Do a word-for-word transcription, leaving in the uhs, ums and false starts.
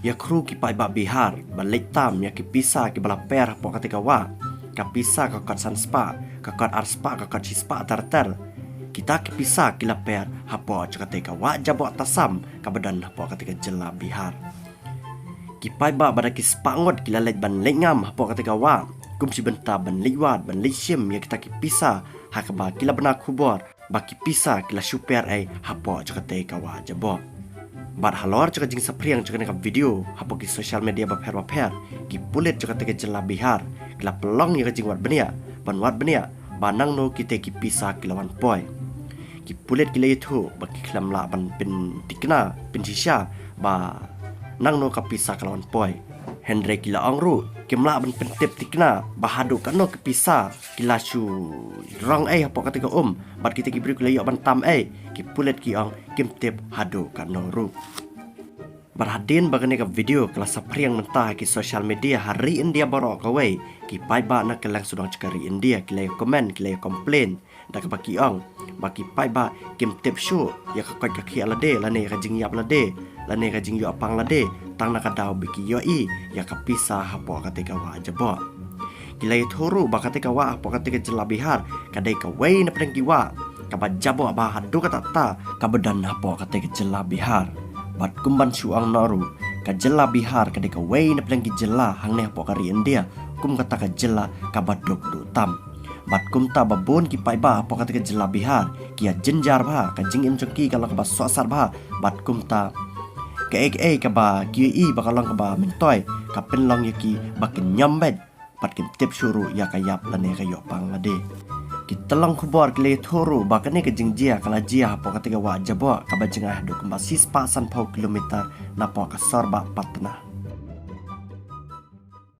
Ïa khru ki paidbah Bihar ban leit tam ïa ki pisa kiba la per hapoh katei ka wah. Ka pisa ka kot san spah, ka kot ar spah, ka kot shi spah ter ter. Kita ki pisa ki la per hapoh katei ka wah jaboh Tasam kaba don hapoh katei ka jylla Bihar. Ki paidbah ba da ki spah ngut ki la leit ban leit ngam hapoh katei ka wah, kum shi bynta ban leit wad, ban leit shim ïa kita ki pisa, ha kaba ki la bna khubor ba ki pisa ki la shu per ei hapoh katei ka wah jaboh. Bad halor ka jingsaphriang kane ka video hapoh ki social media bapher bapher, ki pulit katei ka jylla Bihar ki la pynlong ïa ka jingwad bniah ban wad bniah ba nangno kitei ki pisa ki la wan poi. Ki pulit ki la ïathuh ba ki khlem lah ban pyntikna pynshisha ba nangno ka pisa ka la wan poi. Hynrei ki la ong ruh kim lah ban pyntip tikna ba haduh katno ka pisa ki la shu rong ei hapoh katei ka um, bad kitei ki briew ki la ïoh ban tam ei, ki pulit ki ong kim tip haduh katno ruh. Bad hadien ba kane ka video ka la saphriang mynta ha ki social media ha ri India baroh kawei, ki paidbah na kylleng sawdong ka ri India ki la ïa comment, ki la ïa complain da kaba ki ong ba ki paidbah kim tip shuh ïa ka koit ka khiah lade, lane ïa ka jingïap lade, lane ïa ka jingïoh pang lade, tang na ka daw ba ki ïohi ïa ka pisa hapoh katei ka wah jaboh. Ki la ïathuh ruh ba katei ka wah hapoh katei ka jylla Bihar ka dei kawei na pdeng ki wah kaba jaboh bha haduh katta katta kaba don hapoh katei ka jylla Bihar. Bad kum ban shu ong noh ruh, ka jylla Bihar ka dei kawei na pdeng ki jylla hangne hapoh ka ri India kum kata ka jylla kaba duk duh tam. Bad kumta ba bun ki paidbah hapoh katei ka jylla Bihar ki ïa jynjar bha, ka jingim jong ki ka long kaba sohsat bha, bad kumta kaei kaei kaba ki ïohi ba ka long kaba myntoi ka pynlong ïa ki ba kin ñiam beit, bad kim tip shuh ruh ïa ka ïap lane ka ïoh pang lade. Ki tyllong khubor ki la ïathuh ruh ba kane ka jingjia ka la jia hapoh katei ka wah jaboh kaba jngai haduh kumba shi spah sanphew kilometer napoh ka Sorbah Patna.